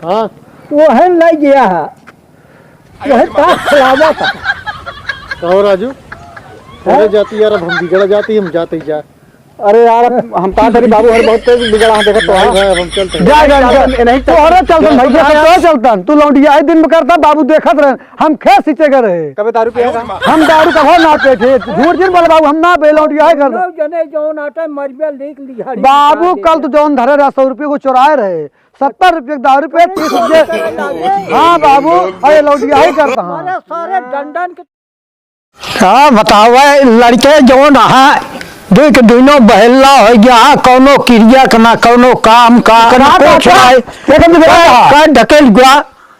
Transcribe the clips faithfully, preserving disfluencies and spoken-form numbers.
हाँ। वहन लइ गया है। वहन का खिलावा था। कहो राजू, हैं? अरे जाती यार, अब हम बिगड़ जाती, हम जाते ही जा। अरे यार, अब हम का करी बाबू, हर बहुत तेज बिगड़ा है, देखत तो नहीं है। भाई, अब हम चलते हैं। जा, जा, जा। नहीं, नहीं, तू हरे चलतन भाई, चलतन। तू लौंडिया ही दिन में करता, बाबू देखत रहे, हम खेत सींचे गए रहे। कबे दारू पिएगा? हम दारू कबो ना पिए थे, झूठ जिन बोले बाबू, हम ना पिए, लौंडिया ही करता। नौ जने जौन आटा मरिया लेके लिहाड़ी बाबू, निकाल कल दे। तू जौन धरे रहा, सौ रुपये को चुराए रहे, सत्तर रुपये के दारू पे तीस रुपये। हाँ बाबू, अरे लौंडिया ही करता, हाँ। अरे सारे डंडन के का बतावे, लड़के जौन रहा, देख दुनो बहला होइ गया, कौनो किरिया क ना, कौनो काम का, कौनो कुछ नहीं। का, का ढकेल गया?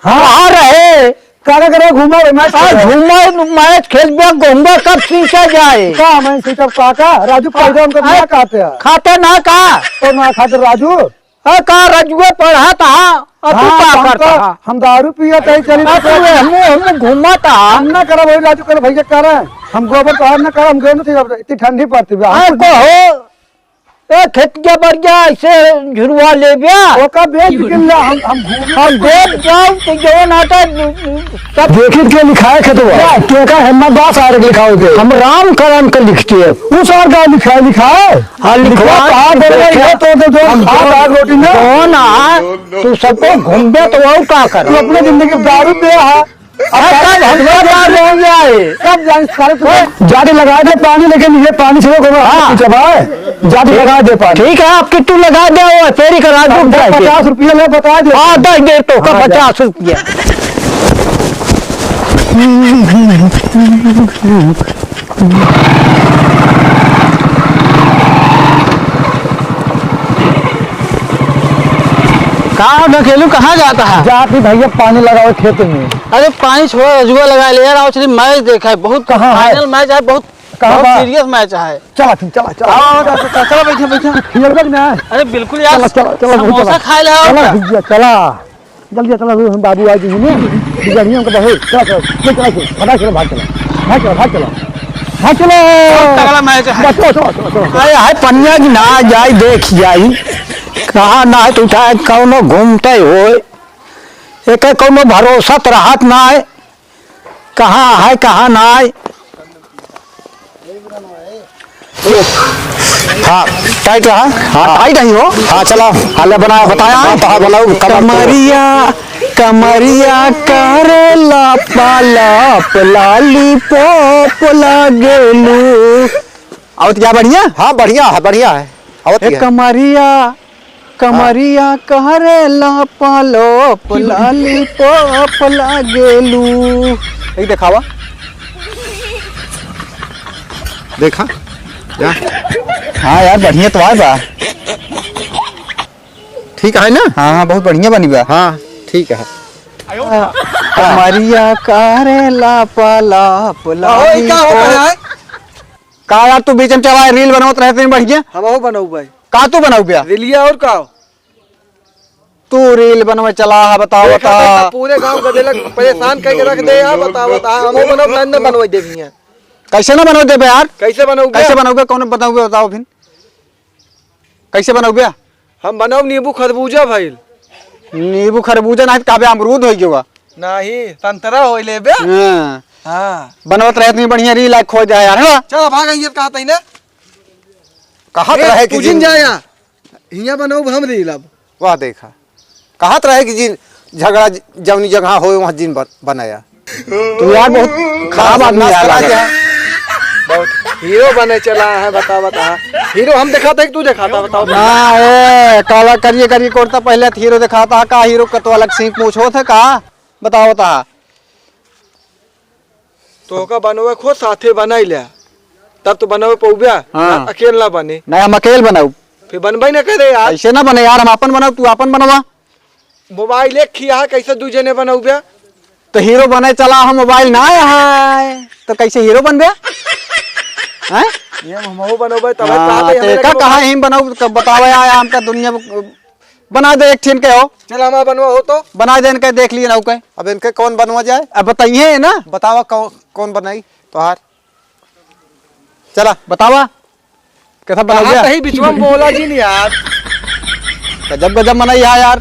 हाँ। कहाँ रहे? का करे, घूमा रहे, मैच आ, खेले। घूमा, मैच खेलबे, घूमबे, कब सींचा जाए? का, मैं सींचब का, का? राजू, पैदा हमको आ, ना खाते हैं। खाते ना का? तो ना खाते राजू। अ, का रजुआ पढ़त हा, अ तू हाँ, का हम करत तो, हा? हम दारू पियत है, चली अब तो तू एहमे, एहमे घूमत हा। हम ना करब, वही राजू कर भैया करे। हम गोबर तोहार ना करब, हम गेहूं नहीं, इतनी ठंडी पड़ती बा। हाँ, हम कुछ कहो, ए, खेतिया बढ़िया ऐसे झुरवा लेब्या। ओका बेच के ला, हम, हम घूम हम बेच जाओ तो जवन आटा सब देखित के लिखाए खेतवा, केका हिम्मत बा सारे के लिखावे के? हम राम करण के लिखते हैं। उ सार का लिखाए, लिखाए? हाँ, लिखवा। लिखवा, कहाँ दे रहे हैं? देखा, ये तो, तो जो हम खा, दो, खा रोटी ना। कौन आ? तू सबको घूमबे तो वो का कर? तू अपने जिंदगी में दारू पिया है। अब हाँ, सारे सब हमको दारू हो गया है। सब जान, सारे तू ओए। जाके लगा दे पानी, लेकिन ये पानी से वो हाँ। पीछे भाई। जाके लगा दे पानी। ठीक है, आपकी तू लगा दे, वो फेरी करा दूँ, अब जाके। पचास रुपया ले, बता दे। हाँ, दस दे तो का हाँ, जा। पचास रुपया। का ढकेलू, कहाँ जाता है? जात ही भैया पानी लगावे खेत में। अरे पानी छोड़ा, रजुआ लगा ले यार, आओ चलिए मैच देखा है, बहुत कहाँ है? फाइनल मैच है, बहुत, कहाँ बहुत बा? सीरियस मैच है। चला फिर, चला, चला। आओ, आओ, चला, चला, चला, बैठा, बैठा। खेलबे ना। अरे बिल्कुल यार, चला, चला, चला, समोसा चला। खाए ले आओ चला, का? भैया, चला। जल्दी चला, हम बाबू आ गए हैं। बिगड़िया हमको बहुत, चला, चला, चला, चला, चला, फटाक चला, भाग चला, भाग चला, भाग चला, भाग चला। बहुत तगड़ा मैच है। बस, चलो, चलो, चलो, चलो। अरे हाय पनिया की ना जाई, देख जाई, कहाँ ना है तो उठाए, कौनो घूमते होए, एक कौनो भरोसा त रहत ना है, कहाँ है, कहाँ ना है। हाँ, टाइट रहा। हाँ, टाइट है वो। हाँ, चला। हाँ, ले बना, बताया। हाँ, तो हाँ, बनाओ, कमर तो। कमरिया, कमरिया करेला पालप, लॉलीपॉप लागेलू। आवत क्या बढ़िया? हाँ, बढ़िया है, बढ़िया है। आवत ए क्या? कमरिया, कमरिया हाँ। करेला पालप, लॉलीपॉप लागेलू। एक देखावा। देखा? जा। हाँ यार, बढ़िया तो आए बा। ठीक है ना? हाँ, हाँ, बहुत बढ़िया बनी बा। हाँ, ठीक है। कमरिया करेला पालप, ओए, का होता लॉलीपॉप। है? का यार, तू बीच में चला, रील बनवत रहते हैं बढ़िया। हम हो बनाऊ भाई। का तू बनाऊ बे? रीलिया और का? तू रील बनवे चला है, बताओ, देखा बता। तो पूरे गांव गदेला परेशान करके रख दे यार, बताओ, बता। हम हो बनाऊ, ना, ना बनवे देबी है। कैसे ना बनवे देबे यार? कैसे बनऊ बे? कैसे बनऊ बे? कौन बनऊ बे? बताओ फिर। कैसे बनऊ बे? हम बनाऊ नींबू खरबूजा भइल। नींबू खरबूजा नहीं तो कहबे अमरूद होइ गवा। नहीं, संतरा होइ लेबे। हाँ। हाँ। बनवत रहत नहीं बढ़िया रील लाइक खोज दे यार, है ना? चल भाग, ये कहत ही ना। कहत ए, रहे कि तू जिन जिन जाया। हियां बनाऊ हम रील अब। वाह देखा। कहत रहे कि जिन झगड़ा ज-, जौनी जगह होए वहाँ जिन बन-, बनाया। तू यार बहुत खराब आदमी यार लगा। बहुत हीरो बने चला है, बता, बता। हीरो हम देखाता है कि तू देखाता, बताओ। ना, ए, काला करिए, करिए कुर्ता पहले तो हीरो देखाता है, का हीरो कतवा अलग सींग पूछो थे का? बताओ, बता। तो का बनवे खो साथे बनाई ले, तब तो बनवे पउबे, हाँ। अकेल ना बने। नहीं, हम अकेल बनाऊ। फिर बनबे ना करे यार। ऐसे ना बने यार, हम अपन बनाऊ, तू अपन बनवा। मोबाइल एक खिया है, कैसे दू जने बनउबे? तो हीरो बने चला, हम मोबाइल ना है, तो कैसे हीरो बनबे? हैं? ये हम हो बनउबे, तब हाँ, कहा तो एका कहा हम बनाऊ, बतावे आया हमका दुनिया में, बना दे एक ठिन के हो। चल, हमारा बनवा हो तो। बना दे इनके, देख लिए ना के। अब इनके कौन बनवा जाए? अब बताइए ना। बतावा कौन, कौन बनाई तोहार? चला। बतावा। कैसा बना कहा गया? सही बिचवा में बोला जी नहीं यार। गजब, गजब मनई है यार।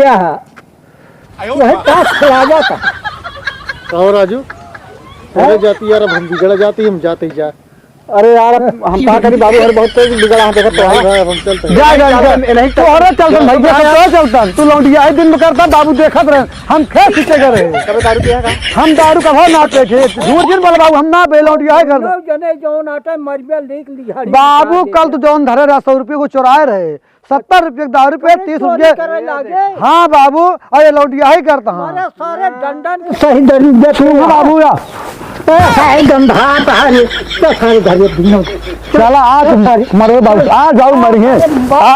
किया है, वही ताश खेलावा था। कहो राजू, अरे जाती यार, अब हम बिगड़ जाती, हम जाते ही जा। अरे यार, अब हम का करी बाबू, हर बहुत तेज बिगड़ा है, देखत तो भाई, है। भाई, अब हम चलते हैं। जा, जा, जा। नहीं, नहीं, तोहरे चलतन भाई, देखत तो चलतन। तू लौंडिया ही दिन में करता, बाबू देखत रहे, हम खेत खींचे गए रहे। कबे दारू पिया का? हम दारू कबो ना पिए थे। झूठ जिन बोला बाबू, हम ना बे लौंडिया ही करता। नौ जने जौन आटा मरिया लेके लिहाड़ी बाबू, निकाल कल देते। तो जौन धरे रहा, सौ रुपये को चुराए रहे, सत्तर रुपये के दारू पे अरे, तीस चोरी रुपये। करे लागे। हाँ बाबू, अरे लौंडिया ही करता हूँ। अरे सारे डंडन के सही दरी दे तू बाबू या। ए, सही डंडा तो है, तो सारे घर में दुनिया। चला, आ तुम मरो बाबू, आ जाओ मरिए। आ